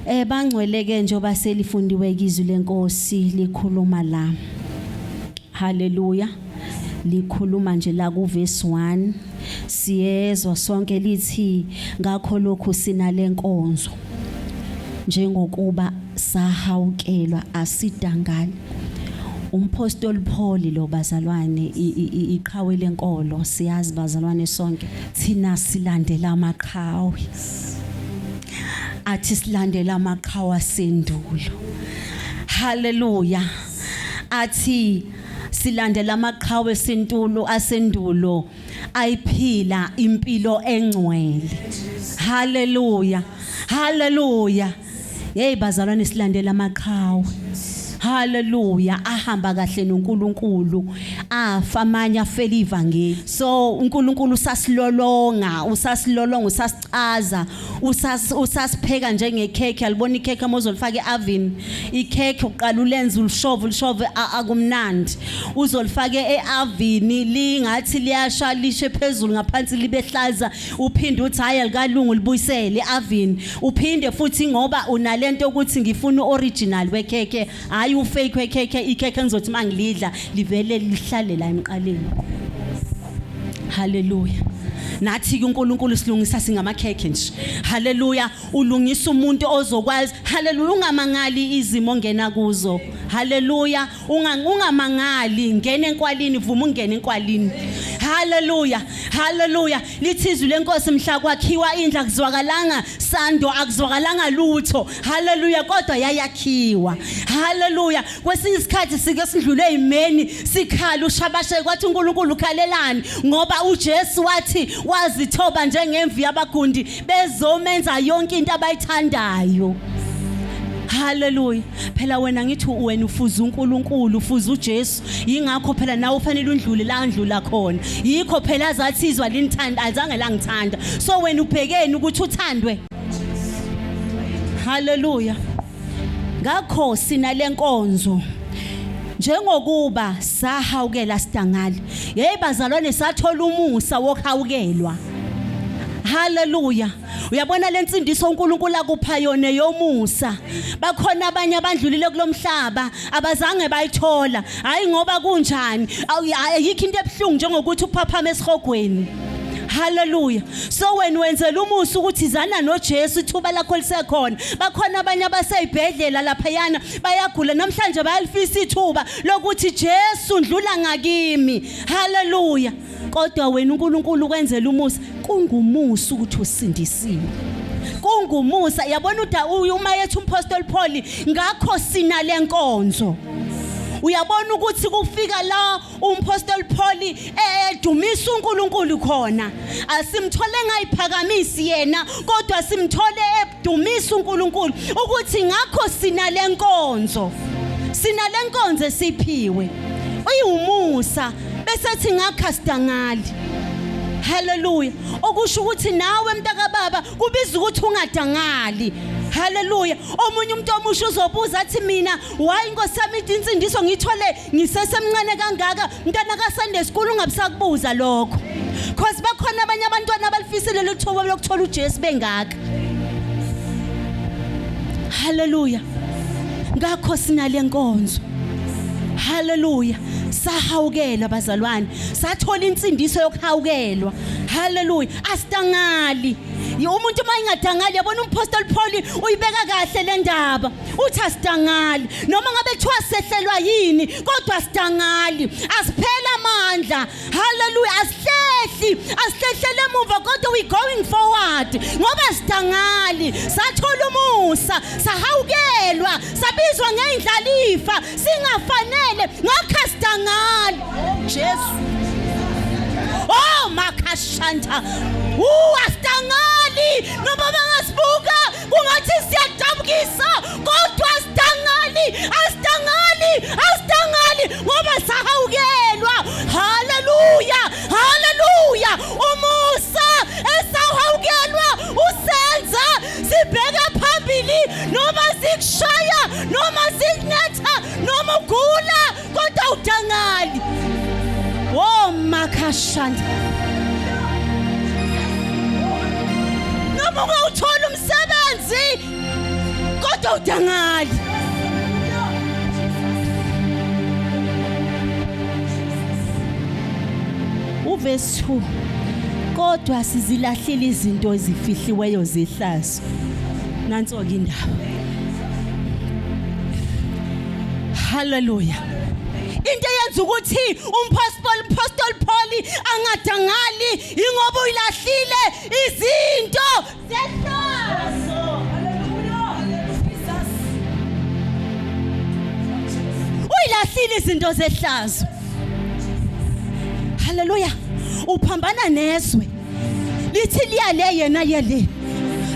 Bangcwele ke njengoba selifundiwe izwi lenkosi likhuluma la. Haleluya. Likhuluma nje la ku verse 1. Siyezwa sonke lithi ngakho lokhu sinalenkonzo. Njengokuba sahawukelwa asidangali. Umpostoli Paul lo bazalwane iqhawe lenkolo siyazi bazalwane sonke thina silandela amaqhawe. Athi silandela amaqhawe asendulo. Haleluya. Athi silandela amaqhawe sentulo asendulo ayiphila impilo engcwele. Haleluya. Haleluya. Hey bazalwane silandela amaqhawe. Haleluya ahamba kahle noNkulunkulu afa amanye afela ivangeli. So uNkulunkulu usasilolonga, usasilolonga usasicaza, usasipheka njengekhekhe alibona ikhekhe uma uzolifaka eoven. Ikhekhe uqala ulenze ulishove ulishove akumnandi. Uzolifaka eoven lingathi liyasha lishe phezulu ngaphansi libe hlaza uphinde uthi hayi alikalungu libuyisele eoven uphinde futhi ngoba unalento ukuthi ngifuna uoriginal wekhekhe hayi ufake wekhekhe ikhekhe ngizothi mangilidla livele lihlale la emqaleni. Haleluya. Nathi ke uNkulunkulu silungisa singamakhekhe nje. Haleluya. Ulungisa umuntu ozokwazi. Haleluya. Ungamangali izimo ongena kuzo. Haleluya. Ungamangali ngena enkwalini vuma ungena enkwalini. Haleluya. Haleluya. Lithi izwi lenkosi mhla kwakhiwa indlu akuzwakalanga sando akuzwakalanga lutho. Haleluya kodwa yayakhiwa. Haleluya. Kwesinye isikhathi sike sidlule ezimeni sikhala ushabashe kwathi uNkulunkulu ukhalelani ngoba uJesu wathi wazithoba njengemvu yabagundi bezomenza yonke into abayithandayo. Haleluya. Phela wena ngithi wena ufuza uNkulunkulu, ufuza uJesu. Yingakho phela nawe ufanele undlule la ndlula khona. Yikho phela azathi izwa linithanda azange langithanda. So wena ubhekeni ukuthi uthandwe. Haleluya. Ngakho sinalenkonzo njengokuba sahawukela sidangali. Hey bazalwane sathola umusa wokuhawukelwa. Haleluya. Uyabona lensindiso uNkulunkulu akupha yona yomusa. Bakhona abanye abandlulile kulomhlaba abazange bayithola. Hayi ngoba kunjani? Ayikho into ebuhlungu njengokuthi uphaphame esihogweni. Hallelujah. So wena wenzela umusa ukuthi zana noJesu ithuba lakho lisekhona. Bakhona abanye abaseyibhedlela laphayana bayagula namhlanje bayalifisa ithuba lokuthi Jesu ndlula ngakimi. Hallelujah. Kodwa wena uNkulunkulu ukwenzela umusa kungumusa ukuthi usindisiwe. Kungumusa yabona uda uma yethi umpostoli Paul ngakho sina lenkonzo. Uyabona ukuthi kufika la umpostoli Paul edumisa uNkulunkulu khona. Asimthole engayiphakamisi yena kodwa simthole edumisa uNkulunkulu ukuthi ngakho sina lenkonzo. Sina lenkonzo esiphiwe. Uyiwumusa bese thi ngakha sidangali. Haleluya. Okusho ukuthi nawe mntakababa kubiza ukuthi ungadangali. Haleluya. Omunye umuntu omusha uzobuza athi mina why inkosi yami insindiso ngithole ngisesemncane kangaka mntana ka Sunday school ungabisakubuza lokho. Cause bakhona abanye abantwana abalifisile leli thuba lokuthola uJesu bengaka. Haleluya. Ngakho sinale nkonzo. Haleluya. Sahawukelwa bazalwane. Sathola insindiso yokuhawukelwa. Haleluya. Asidangali. Umuntu uma ingadangali yabona umpostoli Paul uyibeka kahle le ndaba. Uthi asidangali noma ngabe kuthiwa sehlelwa yini kodwa asidangali. Asiphela amandla. Hallelujah. Asihlehli, asihlehlele emuva kodwa we going forward ngoba sidangali. Sathola umusa, sahawukelwa, sabizwa ngeindlalifa singafanele ngakho asidangali. Oh Jesu. Oh makashanta. Asidangali noma bangasibuka kungathi siyadabukisa kodwa asidangali, asidangali, asidangali ngoba sahawukelwa. Haleluya, haleluya. Umusa esahawukelwa usenza sibheke phambili noma sikushaya noma sikunetha noma ugula kodwa udangali. Oh makashanda. Noma ungawuthola umsebenzi Kodwa udangali. Uverse 2 Kodwa sizilahlile izinto ezifihliweyo zehlazo. Nanso ke indaba. Hallelujah. Into eyenza ukuthi umpostoli umpostoli Paul angadangali ingoba uyilahlile izinto zehlazo. Uyilahlile izinto zehlazo. Haleluya. Uphambana nezwe. Lithi liya le yena yele.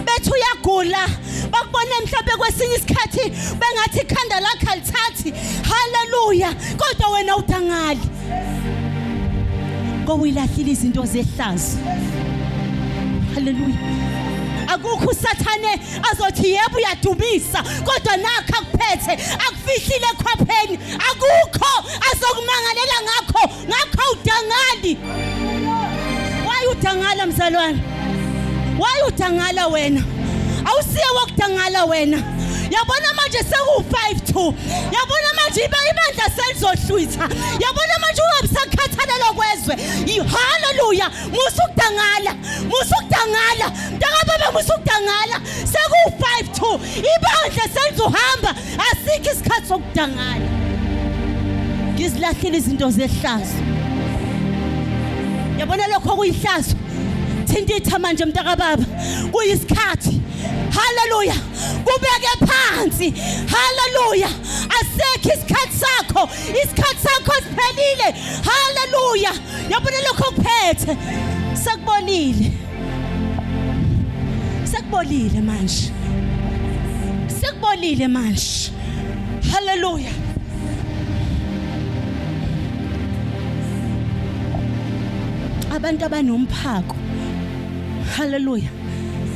Bethi uyagula bakubone mhlawumbe kwesinye isikhathi bengathi ikhanda lakhe alithathi. Haleluya. Kodwa wena udangali. Ngoba uyilahlile izinto zehlazo. Haleluya. Akukho usathane azothi yebo uyadumisa kodwa nakho akuphethe akufihlile ekhwapheni akukho azokumangalela ngakho ngakho udangali why udangala mzalwane why udangala wena awusiye wokudangala wena yabona manje seku-5 2 yabona manje ibandla selizohlwitha yabona manje ungabisakhathalelwa kwezwe haleluya musa ukudangala musa ukudangala mntakababa musa ukudangala seku-5 2 ibandla selizohamba asikho isikhathi sokudangala ngizilahlile izinto zehlazo yabona lokho kuyihlazo thintitha manje mntakababa kuyisikhathi haleluya kubeke phansi haleluya asekho isikhathi sakho isikhathi sakho siphelile haleluya yabona lokho kuphethe sekubolile sekubolile manje sekubolile manje haleluya abantu abanomphako haleluya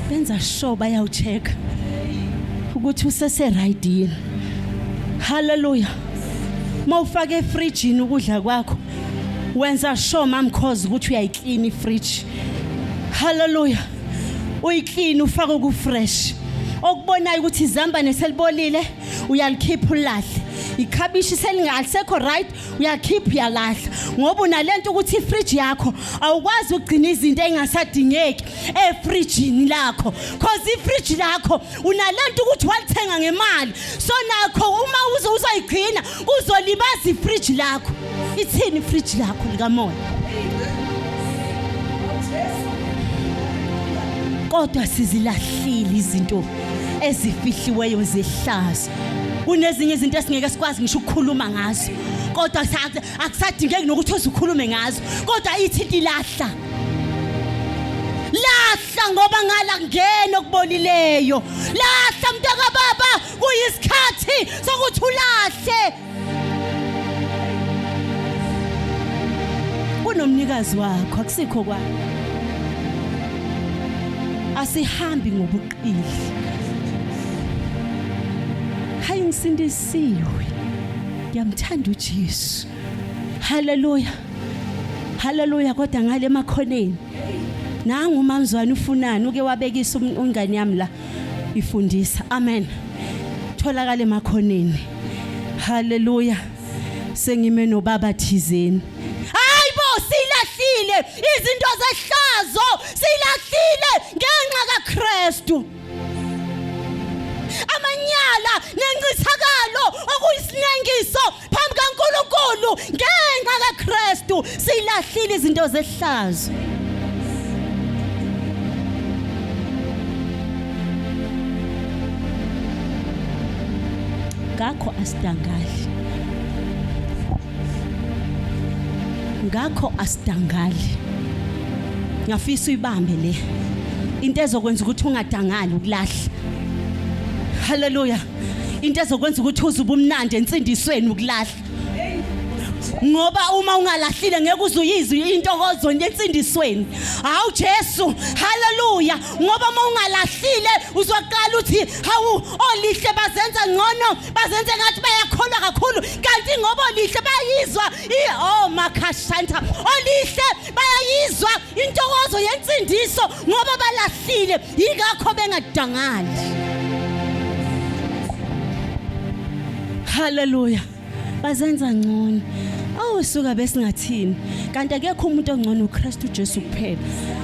benza sure bayawucheck ukuthi usese right yini haleluya mawufake efrijini ukudla kwakho wenza sure mamkhozi ukuthi uyayiklina ifridge haleluya uyiklina ufake ku fresh okubonayo ukuthi izambane selibolile uyalikhipha ulahle ikhabishi selingalisekho right uyakhipha uyalahla ngoba unalento ukuthi ifridge yakho awukwazi ukugcina izinto engasadingeki efrijini lakho cause ifridge lakho unalento ukuthi walithenga ngemali so nakho uma uze uzoyigcina kuzolibaza ifridge lakho ithini ifridge lakho likamoya kodwa sizilahlile izinto ezifihliweyo zehlazo kunezinye izinto esingeke sikwazi ngisho ukukhuluma ngazo kodwa akusadingeki nokuthi uzukhulume ngazo kodwa ithi into ilahla lahla ngoba ngala ngena okubolileyo lahla mntaka baba kuyisikhathi sokuthi ulahle kunomnikazi wakho akusikho kwakho asihambi ngobuqili hayi ngisindisiwe ngiyamthanda uJesu haleluya haleluya kodwa ngale emakhoneni nangu umamzwane ufunani uke wabekisa umngane yami la ifundisa amen tholakala emakhoneni haleluya sengime nobaba thizeni hayibo silahlile izinto zehlazo silahlile ngenxa kaKristu amanyala nencithakalo okuyisinengiso phambi kaNkulunkulu ngenxa kaKristu silahlile izinto zehlazo ngakho asidangali ngakho asidangali ngafisa uyibambe le into ezokwenza ukuthi ungadangali ukulahla haleluya into ezokwenza ukuthi uze ubumnandi ensindisweni ukulahla ngoba uma ungalahlile ngeke uze uyizwe intokozo ensindisweni hawu Jesu haleluya ngoba uma ungalahlile uzoqala uthi hawu olihle bazenza ngcono bazenze ngathi bayakholwa kakhulu kanti ngoba olihle bayizwa oh makhashanta olihle bayayizwa intokozo yensindiso ngoba balahlile yingakho bengadangali. Haleluya. Bazenza ngcono. Awu suka besingathini? Kanti akekho umuntu ongcono uKristu Jesu kuphela.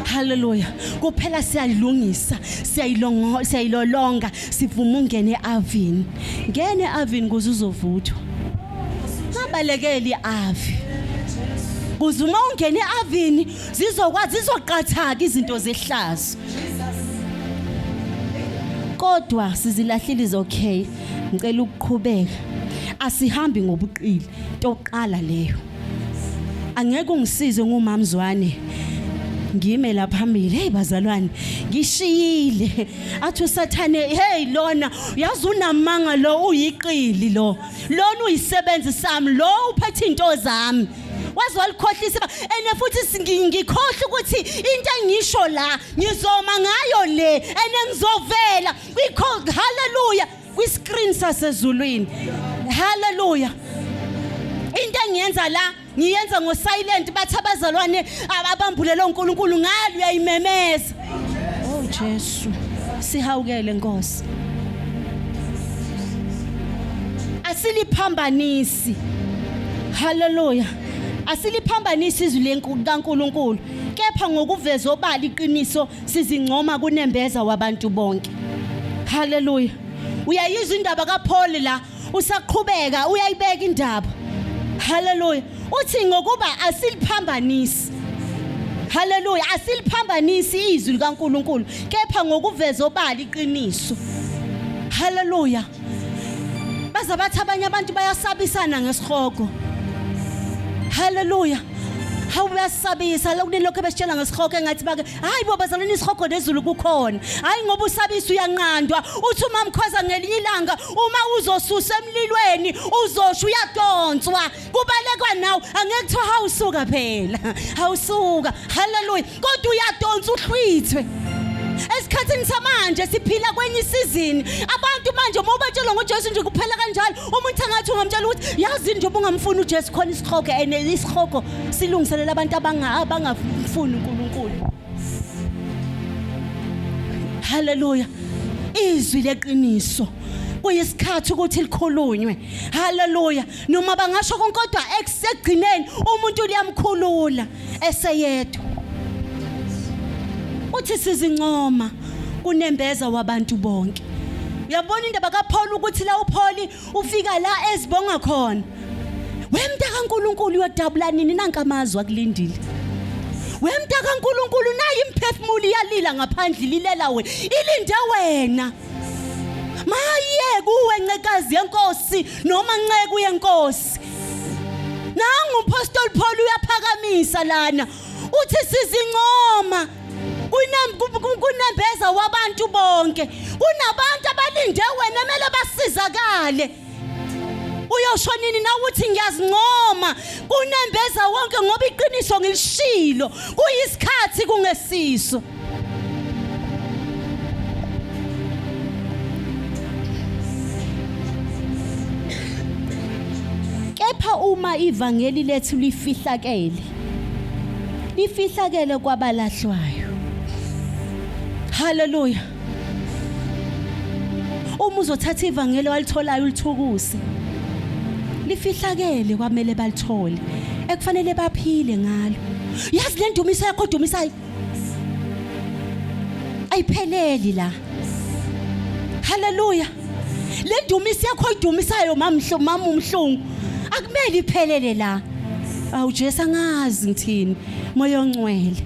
Haleluya. Kuphela siyalungisa, siyayilongo, siyayilolonga, sivuma ungene eavini. Ngene eavini kuze uzovuthwa. Ngabalekeli iavi. Kuze uma ungene eavini zizokwazi zizoqathaka izinto zehlazo. Kodwa sizilahlile is okay. Ngicela ukuqhubeka. Asihambi ngobuqili. Toqala leyo. Angeke ungisize ngumamzwane. Ngime la phambili. Hey bazalwane, ngishiyile. Athi uSathane, hey lona, yazi unamanga lo uyiqili lo. Lona uyisebenzi sami, lo uphethe into zami. Waze walikhohlisa ene futhi ngikhohle ukuthi into engisho la ngizoma ngayo le ene ngizovela kwi haleluya kwi-screen sasezulwini. Haleluya. Into engiyenza la ngiyenza ngo-silent bathi abazalwane abambulele uNkulunkulu ngalo uyayimemeza. Oh Jesu, sihawukele Nkosi. Asiliphambanisi. Haleluya. Asiliphambanisi izwi likaNkulunkulu kepha ngokuveza obala iqiniso sizincoma kunembeza wabantu bonke. Haleluya. Uyayizwa indaba kaPaul la usaqhubeka uyayibeka indaba. Haleluya. Uthi ngokuba asiliphambanisi. Haleluya, asiliphambanisi izwi likaNkuluNkulu kepha ngokuveza obala iqiniso. Haleluya. Baza bathi abanye abantu bayasabisana ngesihogo. Haleluya. Hawu uyasabisa lokhu nilokhu besitshela ngesihogo engathi bake hayi bo bazalwane isihogo nezulu kukhona. Hayi ngoba usabisa uyanqandwa. Uthi uma mkhoza ngelinye ilanga uma uzosusa emlilweni uzosho uyadonswa. Kubalekwa nawe angeke kuthiwa hawusuka phela. Hawusuka. Haleluya. Kodwa uyadonsa uhlwithwe. Esikhathini samanje siphila kwenye isizini. Abantu manje uma ubatshela ngoJesu nje kuphela kanjalo, umuntu angathi ungamtshela ukuthi yazi nje ubungamfuni uJesu khona isihogo and isihogo silungiselela abantu abangafuni uNkulunkulu. Haleluya. Izwi leqiniso kuyisikhathi ukuthi likhulunywe. Haleluya. Noma bangasho konke kodwa ekugcineni umuntu liyamkhulula eseyedwa. Uthi sizincoma kunembeza wabantu bonke. Uyabona indaba kaPaul ukuthi la uPaul ufika la ezibonga khona. Wemnta kaNkuluNkulu uyodabula nini nanka amazwi akulindile. Wemnta kaNkuluNkulu nayi imphefumulo iyalila ngaphandle lilela wena. Ilinde wena. Maye kuwe ncekazi yenkosi noma nceku yenkosi. Nangu umpostoli Paul uyaphakamisa lana. Uthi sizincoma kunembeza wabantu bonke. Kunabantu abalinde wena emele basizakale. Uyosho nini na uthi ngiyazincoma kunembeza wonke ngoba iqiniso ngilishilo kuyisikhathi kungesiso. Kepha uma ivangeli lethu lifihlakele, lifihlakele kwabalahlwayo. Haleluya. Uma uzothatha ivangeli walitholayo ulithukuse, lifihlakele kwamele balithole, ekufanele baphile ngalo. Yazi le ndumiso yakho odumisayo ayipheleli la. Haleluya. Le ndumiso yakho oyidumisayo mamhlo mama umhlungu akumele iphelele la. Awu Jesu angazi ngithini moya ongcwele.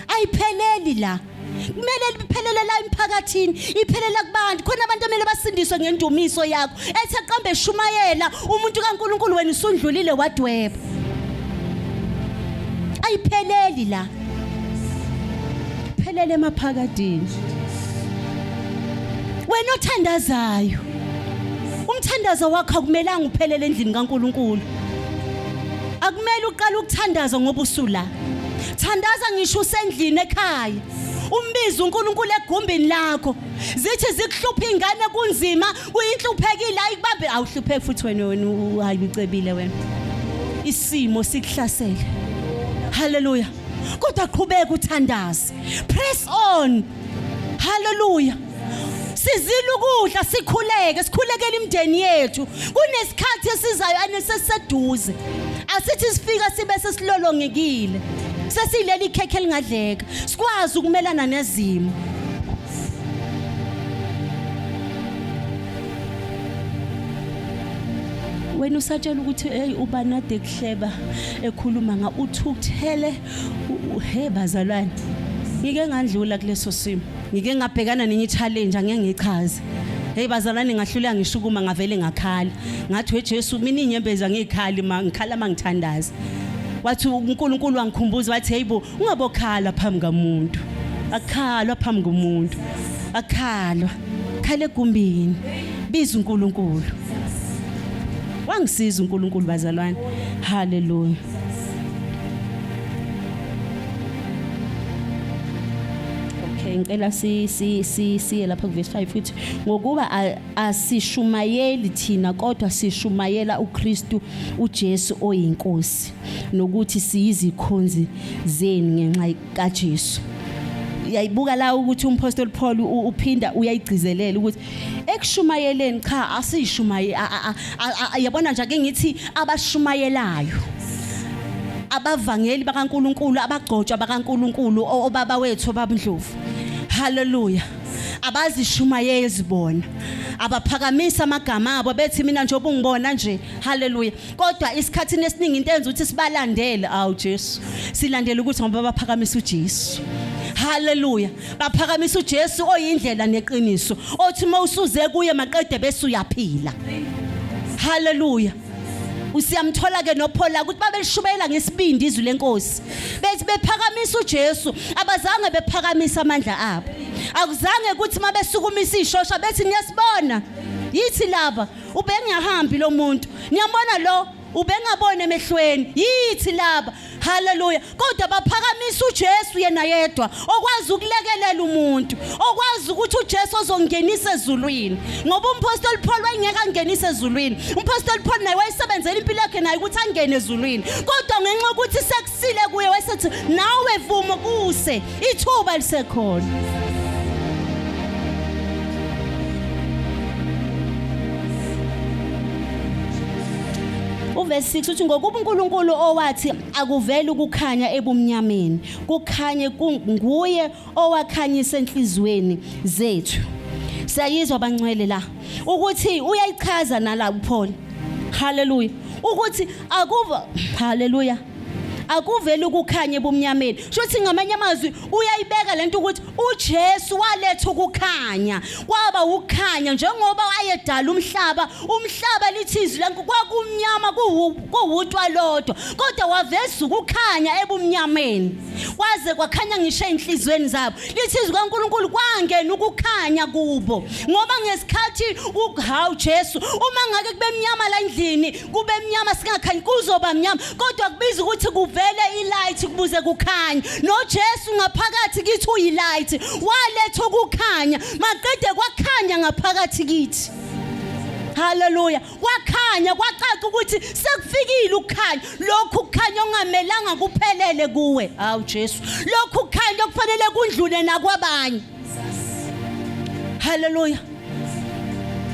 Ayipheleli la. Kumele liphelele la emphakathini, iphelele kubantu. Khona abantu emele basindiswe ngendumiso yakho. Ethi aqambe eshumayela umuntu kaNkuluNkulu wena usundlulile wadweba. Ayipheleli la. Phelele emaphakadini. Wena othandazayo. Umthandazo wakho akumelanga uphelele endlini kaNkuluNkulu. Akumele uqale ukuthandaza ngoba usula. Thandaza ngisho usendlini ekhaya. Umbize uNkulunkulu egumbini lakho. Zithi zikuhlupha ingane kunzima, kuyinhluphekile ayikubambe awuhlupheki futhi wena wena hayi ucebile wena. Isimo sikuhlasele. Hallelujah. Kodwa qhubeka uthandaze. Press on. Hallelujah. Sizila ukudla sikhuleke, sikhulekele imindeni yethu. Kunesikhathi esizayo aneseseduze. Asithi sifika sibe sesilolongekile. Sesileli ikhekhe elingadleka. Sikwazi ukumelana nezimo. Wena usatshela ukuthi hey ubani ade kuhleba ekhuluma nga uthukuthele he bazalwane ngike ngandlula kuleso simo ngike ngabhekana nenye challenge angeke ngichaze hey bazalwane ngahluleka ngishukuma ngavele ngakhala ngathi we Jesu mina inyembezi angikhali ma ngikhala mangithandaza wathi uNkulunkulu wangikhumbuza wathi hey bo ungabokhala phambi kamuntu akukhalwa phambi komuntu akukhalwa khala egumbini biza uNkulunkulu wangisiza uNkulunkulu bazalwane haleluya Okay ngicela si si si siye lapha kuverse 5 futhi ngokuba asishumayeli thina kodwa sishumayela uKristu uJesu oyinkosi nokuthi siyizikhonzi zenu ngenxa kaJesu uyayibuka la ukuthi umpostoli Paul uphinda uyayigcizelela ukuthi ekushumayeleni cha asishumaye yabona nje ake ngithi abashumayelayo abavangeli bakaNkuluNkulu abagcotshwa bakaNkuluNkulu obaba wethu obabndlovu haleluya abazishumayezi bona abaphakamisa amagama abo bethi mina nje obungibona nje haleluya kodwa isikhathini esiningi into enza ukuthi sibalandele awu Jesu silandele ukuthi ngoba baphakamisa uJesu haleluya baphakamisa uJesu oyindlela neqiniso othi uma usuze kuye maqede bese uyaphila haleluya usiyamthola ke noPaul ukuthi babelishumayela ngesibindi izwi lenkosi bethi bephakamisa uJesu abazange bephakamisa amandla abo akuzange ukuthi mabesukumisa ishosha bethi niyasibona yithi laba ubengahambi lo muntu niyambona lo ubengaboni emehlweni yithi laba haleluya kodwa baphakamisa uJesu yena yedwa okwazi ukulekelela umuntu okwazi ukuthi uJesu ozongenisa ezulwini ngoba umpostoli Paul wayengeke angenise ezulwini umpostoli Paul naye wayesebenzela impilo yakhe naye ukuthi angene ezulwini kodwa ngenxa yokuthi sekusile kuye wayesethi nawe vuma kuse ithuba lisekhona Uverse 6 uthi ngokuba uNkulunkulu owathi akuveli ukukhanya ebumnyameni kukhanye nguye owakhanyisa enhlizweni zethu. Siyayizwa bangcwele la ukuthi uyayichaza nala uPaul. Hallelujah. Ukuthi akuva hallelujah. Akuveli ukukhanya ebumnyameni. Shuthi ngamanye amazwi uyayibeka lento ukuthi uJesu waletha ukukhanya. Kwaba ukukhanya njengoba wayedala umhlaba, umhlaba lithi izwi lenkosi kwakumnyama kuwutwa lodwa. Kodwa waveza ukukhanya ebumnyameni. Kwaze kwakhanya ngisho enhlizweni zabo. Lithi izwi kaNkuluNkulu kwangena ukukhanya kubo. Ngoba ngesikhathi hawu Jesu uma ngake kube mnyama la endlini kube mnyama singakhanyi kuzoba mnyama kodwa kubiza ukuthi kuvele ilight kubuze kukhanye noJesu ngaphakathi kithi uyilight waletha ukukhanya maqede kwakhanya ngaphakathi kithi Haleluya kwakhanya kwacaca ukuthi sekufikile ukukhanya lokhu kukhanya ongamelanga kuphelele kuwe hawu Jesu lokhu kukhanya okufanele kundlule nakwabanye Haleluya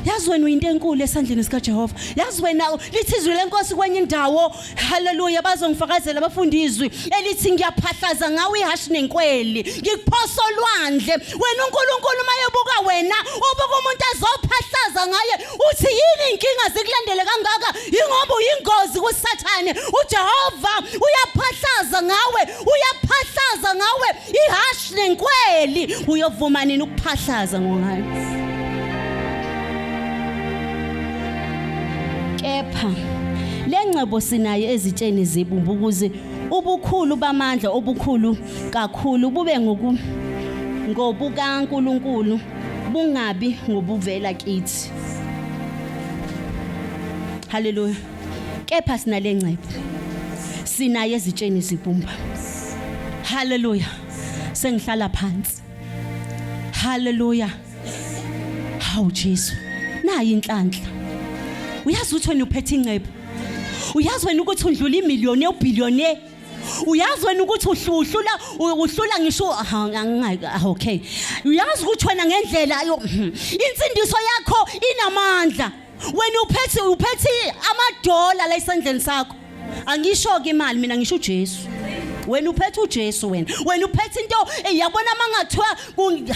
Yazi wena uyinto enkulu esandleni sikaJehova. Yazi wena lithi izwi lenkosi kwenye indawo. Haleluya bazongifakazela abafundi izwi elithi ngiyaphahlaza ngawe ihashi nenkweli. Ngikuphosa olwandle. Wena uNkulunkulu mayebuka wena ubuka umuntu azophahlaza ngaye uthi yini inkinga zikulandele kangaka yingoba uyingozi kuSathane. uJehova uyaphahlaza ngawe, uyaphahlaza ngawe ihashi nenkweli uyovuma nini ukuphahlaza ngohayi kepha lengcebo sinayo ezitsheni zebumba ukuze ubukhulu bamandla obukhulu kakhulu bube ngoku ngobukaNkuluNkulu bungabi ngobuvela kithi haleluya kepha sinalengcebo sinayo ezitsheni zibumba haleluya sengihlala phansi haleluya hawu Jesu nayi inhlanhla uyazi ukuthi wena uphethe ingcebo uyazi wena ukuthi undlula imiliyoni ubillionaire. Uyazi wena ukuthi uhluhlula uhlula ngisho okay. Uyazi ukuthi wena ngendlela insindiso yakho inamandla. Wena uphethe uphethe amadola la esandleni sakho. Angisho ke imali mina ngisho uJesu. Wena uphethe uJesu wena. Wena uphethe into eyabona mangathiwa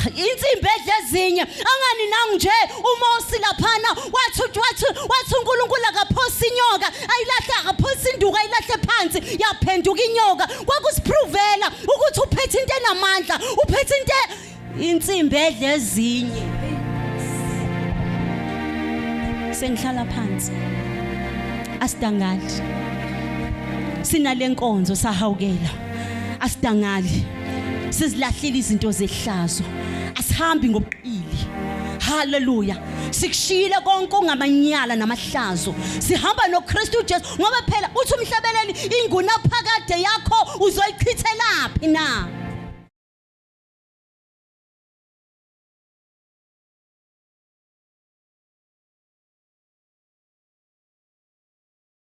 insimbi edla ezinye. Angani nangu nje uMosi laphana wathi wathi wathi uNkulunkulu akaphosa inyoka ayilahle akaphosa induku ayilahle phansi yaphenduka inyoka. Kwakusiphrovela ukuthi uphethe into enamandla, uphethe into insimbi edla ezinye. Sengihlala phansi. Asidangali. Sinalenkonzo sahawukela. Asidangali. Sizilahlile izinto zehlazo. Asihambi ngobuqili. Hallelujah. Sikushiyile konke ongamanyala namahlazo. Sihamba noKristu Jesu ngoba phela uthi umhlabeleli ingunaphakade yakho uzoyichithelaphi na?